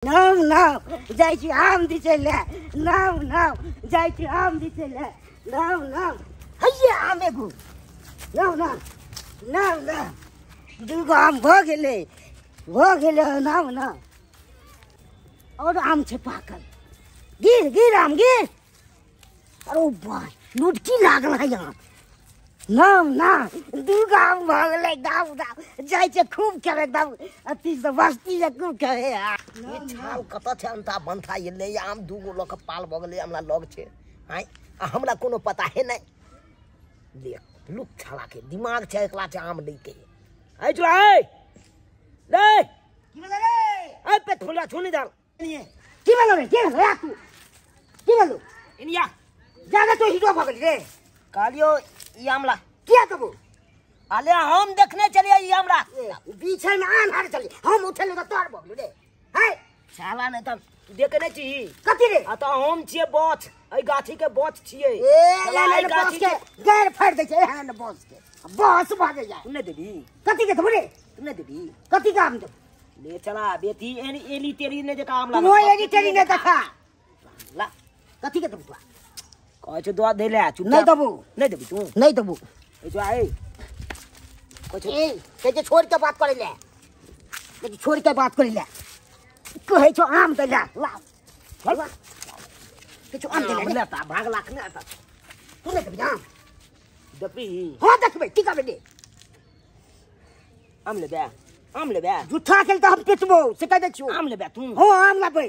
नाम नाम जाइ छी आम दिसै ले, नाम नाम जाइ छी आम दिसै ले, नाम नाम हैया आम एगो, नाम नाम नाम नाम दूगो आम भऽ गेलै, भऽ गेलै। नाम नाम आओर आम छै पाकल, गिर गिर आम गिर। अरे बा लुटकी लागल है यहाँ। नाम नाम दूगो आम भऽ गेलै। दाम दाम जाइ छै खूब खेबै, एकदम अथी से बस्ती से खूब खेबै। ई छाल कतऽ छै अन्ता बन्था एलै आम दूगो लऽ कऽ पाल भऽ गेलै हमरा लग छै आँय, आ हमरा कोनो पता है नहि। देख लुक छालाके दिमाग छै एकला छै आम लैके। ऐ चुरा ऐ ले की भेलै रे? ऐ पेट फुला छुनी दाल की भेलो रे? की भेलो रे तू? की भेलो? इनिया जाने तो हीरो भऽ गेली रे। कहलियो ई आमला किया देबो? अले हम देखने चलिए ई आमला पीछे में आन हार चली, हम उठेलु तऽ तोर भऽ गेलु रे। है साला नहि तऽ तू देखने छी कथी रे? आ तऽ हम छियै बच, एहि गाछी के बच छियै। ए ले ले बस के गैर फाड़ दै छै, एहन बस के बस भागे जाय। तू नहि देबी? कथी के देबो रे? तू नहि देबी? कथी के आम देबो? ले चला बेटी एनी एली तेरी नहि देखा आमला। तू एली तेरी नहि देखा। ला कथी के देबो तू? कहै छौ दऽ दै ले चुप। नहि देबो। नहि देबी तू? नहि देबो। ए जो आइ कहै छौ ए कहै छौ छोड़ के बात करै ले, कहै छौ छोड़ के बात करै ले, कहै छौ आम दै ले। ला ला कहै छौ आम दै ले। लेता भागलाक नहि आता। तू नहि देबी आम? देखबी? हाँ देखबै। की करबै रे? आम लेबै? आम लेबै? झूठा खेल तऽ हम पिटबो से कहि दै छियौ। आम लेबै तू? हाँ आम लेबै।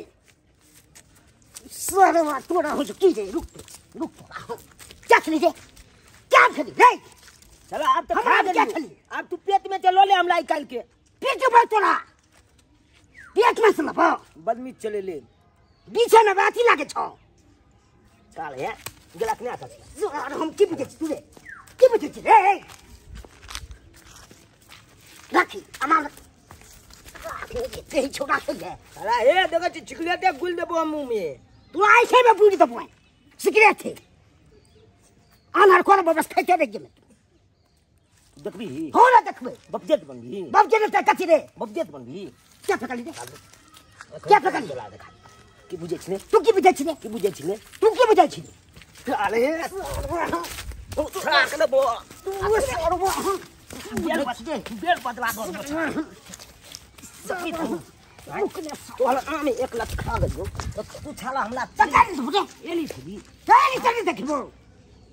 सरवा तोरा होइ छौ की रे? रुक रुक तोरा क्या खेली रे? क्या खेली रे? चला अब तो खा क्या खेली? अब तू पेट में चलो ले हमला निकाल के। पेट में तोरा पेट में से लबो बदमीज चले ले पीछे में बाती लागे छौ। काल है गेलाक नहि आता छै। अरे हम की बुझै छी तू रे? की बुझै छी रे? राखी अमानत राखी कहि छौ राखी ले। अरे हे देखै छी चिकले दे गुल देबो हम मुँह में। तू आइ छै में बुझि देबो सिगरेट थे आनर कोन बस खाइते रहि गेलै। देखबी? हो ना देखबै। बपजेत बनबी? बपजेत त कथी रे? बपजेत बनबी? क्या फेकली रे? क्या फेकली? देखा की बुझै छी तू? की बुझै छी की बुझै छी तू? की बुझै छी? अरे छाक लेबो तू सरवा बेल बेल बदला दो। तोहर आम एक लत खा गेलौ तू छाला हमरा चल रे एली छली चल चल देखबो।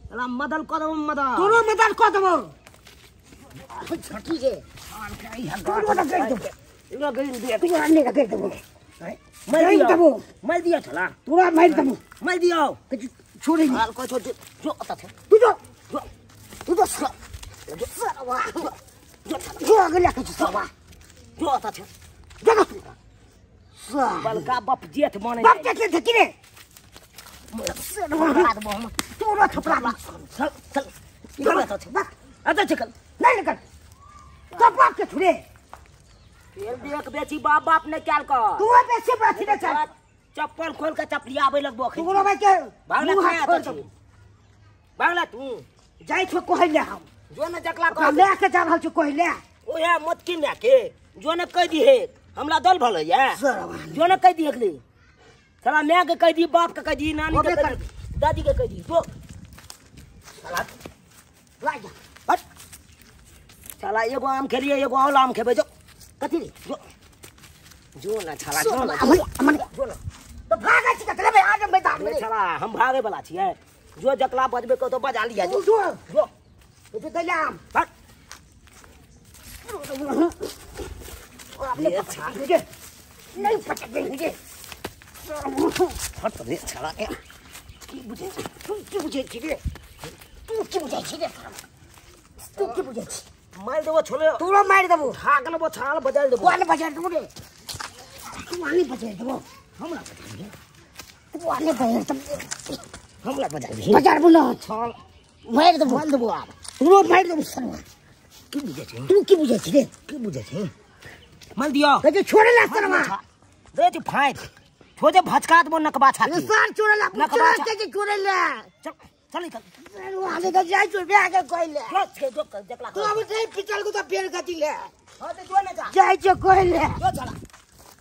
साला मदल कऽ देबो मदल तोरो मदल कऽ देबो। छोटी रे तोरो मदल कर देबो। इना गइल दे तू आने का कर देबो। मार दियो मार दियो छला तोरा मार देबो। मार दियो छोड़ी हाल कहै छौ जो अत छ तू जो जो तू जो छला जो सरवा जो अगला के सरवा जो अत छ जो तू बलका बप जेठ बने बप जेठ थे की रे? तोरा थपड़ा चल चल इधर अत छ अत छ कल नहीं निकल तो बाप के छुरे तेल देख बेची बाप बाप ने क्याल कर तू बेसी बात ने चल चप्पल खोल के चपलिया आबै लगबो खै तोरा भाई के भागला खाया त भागला तू जाइ छो कहै ले हम जो न जकला कह ले के जा रहल छो कहै ले ओहे मत की my के जो न कह दी हे हमरा दल भल या जो न कह दी एकले साला my के कह दी बाप के कह दी नानी के कह दी दादी के कह दी जो साला लाग जा बस साला एगो आम खेलिए एगो और आम खेबै जो कथी रे? जो जो ना छाला जो ना जो ना तो भागै छी कत लेबै आज मैदान में छाला हम भागे वाला छियै जो जकला बजबे को तो बजा लिया जो जो जो तो दैला आम भाग आपने पकड़ मुझे नहीं पकड़ मुझे हट रे छाला की बुझै छी तू? की बुझै छी रे तू? की बुझै छी रे तू? की बुझै छी? मार देबो छोले तोरो मार देबो। ठाक लेबो छाल बजाल देबो। कोन बजाल देबो रे? तू आने बजाल देबो हमरा बजाल तू आने बजाल देबो हमरा बजाल बजाल बोलो छाल मार देबो मार देबो आब तोरो मार देबो सरवा। की बुझै छी तू? की बुझै छी रे? की बुझै छी? मार दियो कहे छोड़े ला सरवा दे छी फाइट छोजे भचका देबो नकबा छाती सार छोड़े ला नकबा के छोड़े ला चल चल निकल आने का जाइ छो बियाह के कहै ले जो छे जो जकला तू अब से पिचल को तो बेल गति ले हां तो जो न जा जाइ छो कहै ले जो चला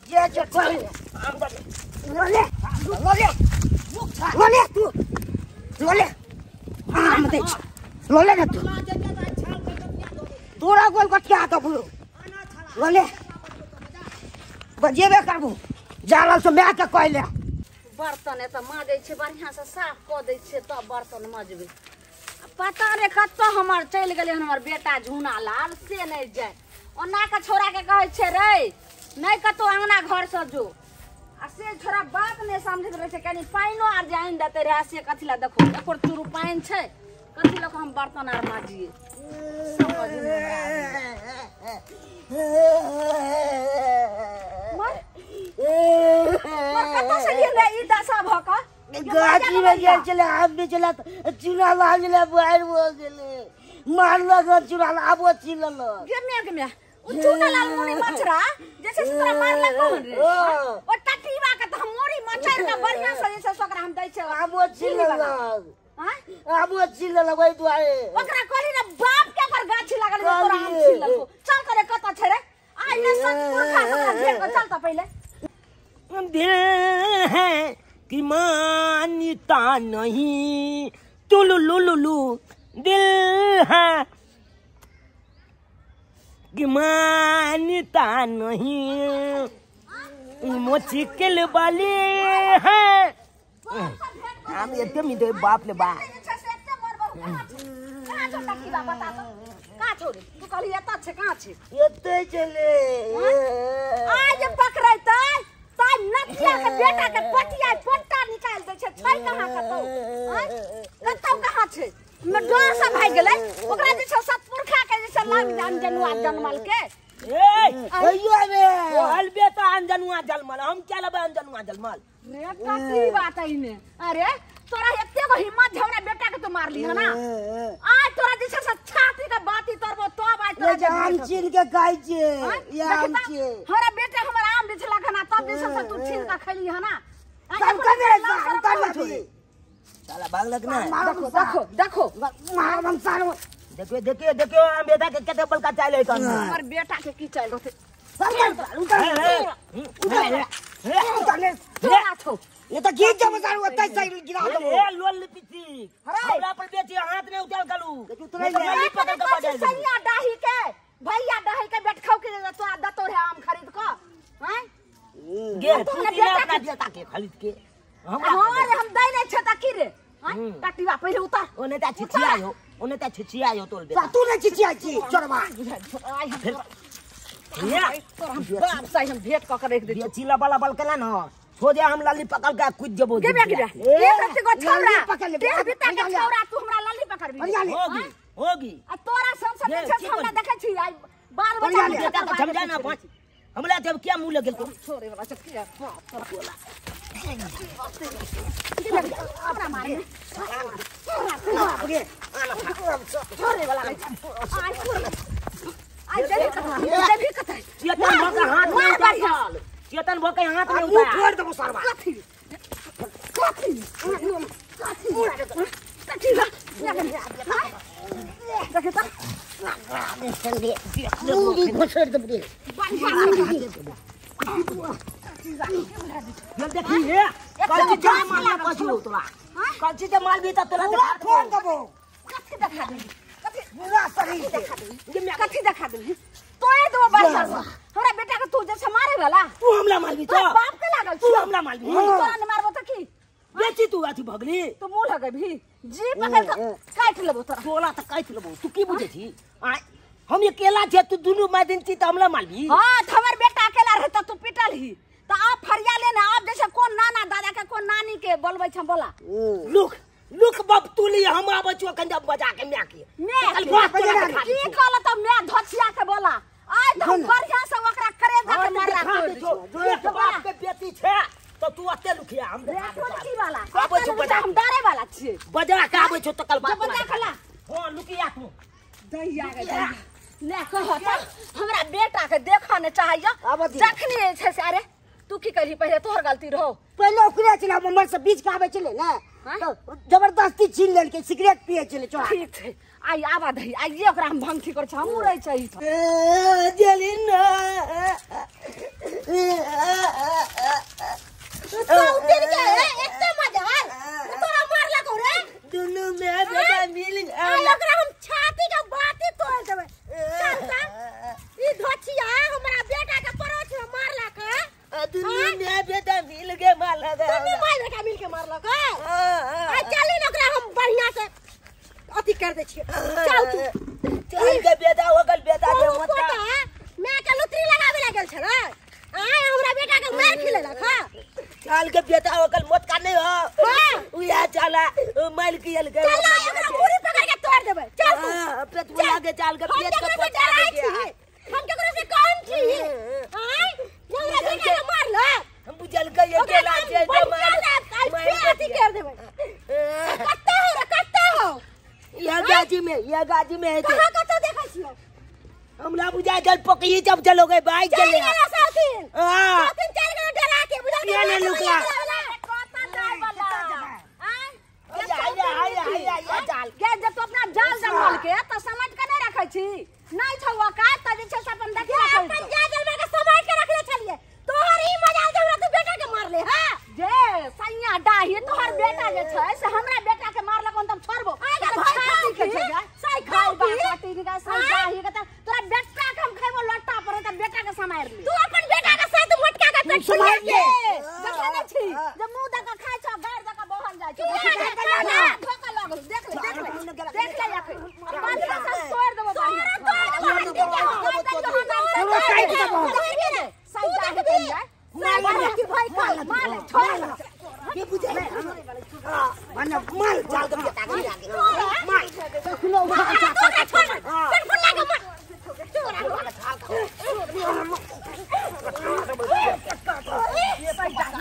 जे छै ले ले ले ले तू ले आम दे ले ले तू तोरा गोल कटिया दबू ले ले बजेबे करबू जालल से my के कहले बर्तन एतऽ माजै छै बढ़िया से साफ कऽ दै छियै तब बर्तन मजबै। पता नहि कतऽ हमर चलि गेलै हन हमर बेटा झूना लाल से नहि जाय। ओना के छोरा के कहै छै रे नहि कतौ अंगना घर से जो आ से छोरा बात नहि समझैत रहै छै। कनि पानिओ आर जे आनि देतै रहए से कथी लए देखो एको चूरू पानि छै कथी लऽ कऽ हम बर्तन आर माजियै समझ नहि कतऽ से गेलै ई दशा भऽ कऽ गाछी में गेल छलै आम बेचला चूना लाल छलै बाहर भऽ गेलै मारलक चूना आबो छिललक गे my गे my ओ चूना लाल मोरी मछरा जे छै से तोरा मारलक कोन रे ओ टटीबा के तऽ हम मोरी मचर के बढ़िया से जे छै से ओकरा हम दै छै आबो छिललक हां आबो छिललक ओहि दुआरे ओकरा कहली ने बाप के ओकर गाछी लागल जे तोरा आम छिललको चल करे कतऽ छै रे आइ ने सत पुरखा से ओकरा भेट कऽ चल तऽ पहिले। दिल है कि मानता नहीं तुलु लु लु लु दिल है कि मानता नहीं मुश्किल वाली है। हम एते मिटे बाप ले बा कहाँ छोड़े तू कहली एतऽ छै कहाँ छै एते चले आज पकड़ैतै ताइ नथिया के बेटा के पटिया पट्टा निकाल दै छै छै कहाँ कतौ कतौ कहाँ छै डर से भागि गेलै ओकरा जे छै सतपुरखा के जे छै लाग अनजनुआ जनमल के ए अइयो रे तोहल बेटा अनजनुआ जनमल हम क्या लेबै अनजनुआ जनमल रे कथी बात है अरे तोरा एते गो हिम्मत झवरा बेटा के तो मारली है ना आज तोरा जे छै से छाती के बाती तोड़बो तब आज तोरा आम छीन के खाइ छै ई आम छै हमरा बेटा हमर आम जे छला खाना तब जे छै से तू छीन के खैली है ना चल कने उतार ले साला भागलक ना देखो देखो देखो मार सालो देखियो देखियो देखियो आम बेटा के कते बलका चाइल है तन हमर बेटा के की चाइल रहते चल उतार उतार उतार ले तोरा छौ ये तो घीच जब सारू ओतै से गिरा देबो ए लोल पिची हमरा पर बेटी हाथ नै उठाल कलू उतरै ले पकड़ के बजा दे सैया डाही के भैया डाही के बैठखौ के तोरा दतो रे आम खरीद क हैं गे तू अपना बेटा के खरीद के हमरा हां रे हम दै नै छै त की रे हैं टटीवा पहिले उतार ओने त छिछिया हो ओने त छिछिया हो तोल बेटा तू नै छिछिया छी चोरबा आई हम बाप से हम भेंट क के रख दे ये चिल्ला वाला बल केला न सोझे हम लाली पकड़ के कूद जेबो गे बे गे एक रत्ती को छौरा देख बिता के छौरा तू हमरा लाली पकड़बी होगी होगी आ तोरा संसद में छै हमरा देखै छी आई बाल बच्चा बेटा के समझा ना पाँच हमरा जब क्या मुंह लगेल छोरे वाला चक्की बाप तोरा हमरा मारे बाप रे छोरे वाला आई आई देवी कथा देवी कथा चेतन भऽ के हाथ में उतार चेतन भऽ के हाथ में मुंह फोड़ देबो सरवा कथी कथी कथी कथी देखे त मुंह घुसेड़ देबो रे ये देखी हे कल जे माल पछू तोरा कल जे माल भी त तोरा पूरा फोड़ देबो कथी देखा देबी कथी पूरा शरीर देखा देबी कथी देखा देबी तोए दो बढ़िया से हमरा बेटा के तू जे मारे वाला तू हमला मारबी तो बाप के लागल तू हमला मारबी तोरा ने मारबो त की बेची तू अथी भगली तू मुंह लगबी जी पकड़ के काट लेबो तोरा तोला त काट लेबो तू की बुझे छी हम अकेला छे तू दुनू मादिन छी त हमला मारबी हां त हमर बेटा अकेला रहे त तू पिटल ही त आप फरिया लेना आप जैसे कोन नाना दादा के कोन नानी के बोलबै छ बोला लुक लुक बाप तुली हम आबै छौ अखन जब बजा के my के my के की कहल त my धोछिया के बोला आइ त हम बढ़िया से ओकरा करेजा के मारला तोड़ बाप के बेटी छे त तू अते लुखिया हम रे कोन वाला आबै छौ बजा हम डरे वाला छियै बजा के आबै छौ तकल बात बजा के ला हां लुकिया तू दैया के दैया ले कह त हमरा बेटा के देखऽ ने चाहिए जखनी छै से अरे तू की कहली पहिले तोहर गलती रहो पहिले ओकरे छलै हमर से बीच के आबै छलै ने तो जबरदस्ती छीन लेलकै सिगरेट पिए छलै चोरा। ठीक छै आइ आबा दही आइए ओकरा हम भंगठी करै छी हमहूँ रहै छै जली ना सौतिन के एते मजाल तोरा मारलक रे दुनू में बेटा मिल आइ ओकरा हम छाती के बाती तोड़ देबै। चल त ई धोछिया हमरा बेटा के परोछ में मारलक। दुनू में बेटा मिल के मारलक। दुनू भाई बेटा मिल के मारलक। आ चली न ओकरा हम बढ़िया से अथी कर दै छियै। चल तू चल के बेटा ओकर बेटा के मोटा मैं के लुतरी लगावे लागल छलै आय हमरा बेटा के मार खिलेलक। हां चल के बेटा ओकर मोटका नहीं हो। हां उया चला मार कियल के चल ओकरा पूरी पकड़ के तोड़ देबै। चल तू हां पेट बुला के चल के पेट के पचा दे। हम केकरो से कम छी आय हमरा बेटा के मारलक हम बुझल के ये केला छै तो मार मार अथी कर देबै। कत्ता हो रे कत्ता हो यह गाजी में यह गाजी में है। कहां कत्ता देखै छियो हमरा बुझा जल पकड़ी जब चलोगे बाइक चले साथिन। हां साथिन चल गेल डरा के बुझल के ने लुकला कत्ता जाय वाला आय आय आय आय आय जाल गे जब तू अपना जाल जंगल के त समझ के नहीं रखै छी नहीं छौ औकात त जे छै से अपन देखि रखै अपन जाल जलवा के समझ के रखले छलिए तोहर ई मजाल जे हमरा तू बेटा के मारले। हां जे सैया डाही तोहर बेटा जे छै से हमरा बेटा के मारलक हम छोड़बो। भाई के छै साई खाओ बा काटी निका साई डाही के तोरा बेटा के हम खैबो लट्टा पर त बेटा के समार ले। तू अपन बेटा के साथ मोटका के पेट फुला के देखै नै छी जे मुंह दक खाय छ गार दक बहल जाय छै। धोखा लागल देख ले देख ले देख ले अखन पांच साल तोड़ देबो तोरा तोड़ देबो काटि देबो साई डाही के मार मार भाई खा मार छोड़ के बुझे हां माने मार चल के बेटा के मार सुनो तोरा छोड़ पेट फुला के मार तोरा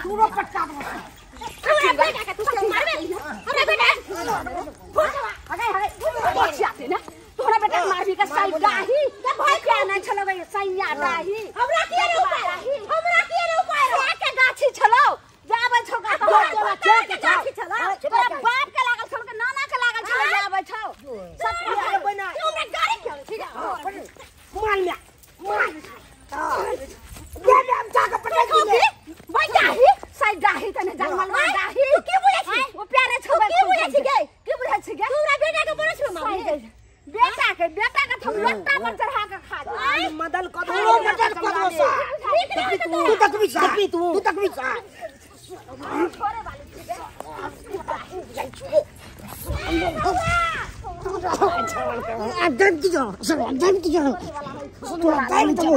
तोरा पटका दो हमरा बेटा के तू मारबे हमरा बेटा हगे हगे बचिया थे ना तोरा बेटा मारबी के साई डाही भाई के नै छलो गे सैया डाही हमरा के रे उपाय हमरा के रे उपाय रे के गाछी छलो जाबै छौ का तोरा के गाछी छलो तोरा बाप के लागल छौ के नाना के लागल छौ जाबै छौ सब के बना तू हमरा गाड़ी के छी मार में मार ये हम जाके पटक दिए भाई डाही साई डाही तने जंगल में डाही तू की बुझै छी ओ प्यारे छौ की बुझै छी गे की बुझै छी गे तोरा बेटा के बरस में मार बेटा के हम लोटा पर चढ़ा के खा जा मदल कदो मदल कदो सा तू तक भी सा तू तक भी सा छोड़े वाली छी गे आ दम की जो सब दम की जो तोरा दम दो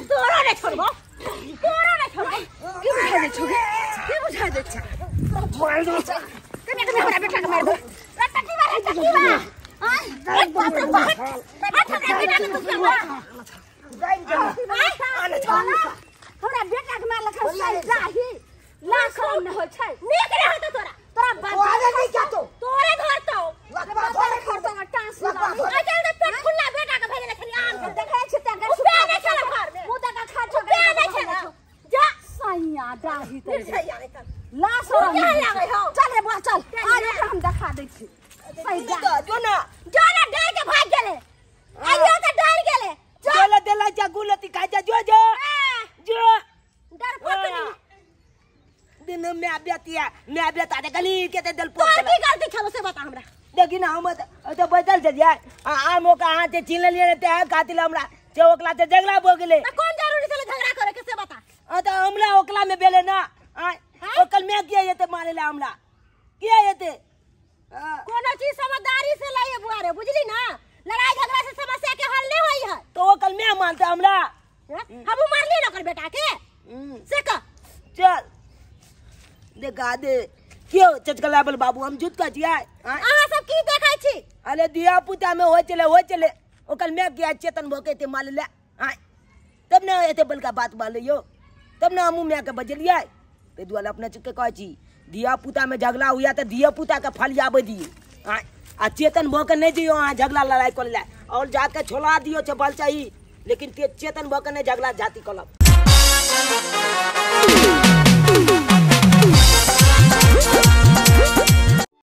तोरा नै छोड़बो तोरा नै छोड़बो की बुझा दे छौ की बुझा दे छौ मार दो कने कने हमरा बेटा के मार दो रे टकीवा रे टकीवा आय बाप रे बाप हाथ हमरा बेटा के तू मार हमरा बेटा के मारलक साई डाही लाख न होय छै नीक रहत तोरा तोरा बाप आगे नहीं क्या तो तोरे धरतौ लकवा धरे खरतौ टांस लकवा आ चल त पेट खुला बेटा के भेजले छली आम के देखै छी त उपे नै छल घर में मुंह दका खा छौ उपे नै छल जा सैया डाही त निर्जया नै चल लाश क्या लागै हौ चल रे बुआ चल आ रे हम देखा दै छी सैया जो ना जो ना डर के भाग गेले आइयो त डर गेले चल देला जा गुलती खा जा जो जो जो डर पकड़ी दिन में बेतिया मैं बेटा दे गली के ते दल तोर की गलती छलो से बता हमरा देखी ना हम तो बैठल छै जे आम ओका हाथ से छीन लेलिए ने ते खातिर हमरा जे ओकला से झगड़ा भ गेलै त कोन जरूरी छले झगड़ा करे के से बता। आ त हमरा ओकला में बेले ना ओकल में किया येते मारेला हमरा किया येते कोनो चीज समझदारी से लाइए बुआ रे बुझली ना लड़ाई झगड़ा से समस्या के हल नहीं होई है तो ओकल में मानते हमरा हम मारली ना ओकर बेटा के से कह चल देखा दे क्यों चचकला बल बाबू हम झूठ का जिया अहाँ सब की देखै छी अरे दिया पुता में हो चले हो चले ओकल में गया चेतन भोके ते माल ले आय तब ना एते बलका बात माल यो तब ना हमू मैं के बजलियै ते दुआरे अपना चुके कहै छी दिया पुता में झगड़ा हुआ त दिया पुता के फलियाबै दिए आय आ चेतन भोके नहीं जइयो अहाँ झगड़ा लड़ाई कर ले और जाके छोड़ा दियो छै बल चाही। लेकिन ते चेतन भऽ के नहि झगड़ा जाति कलब।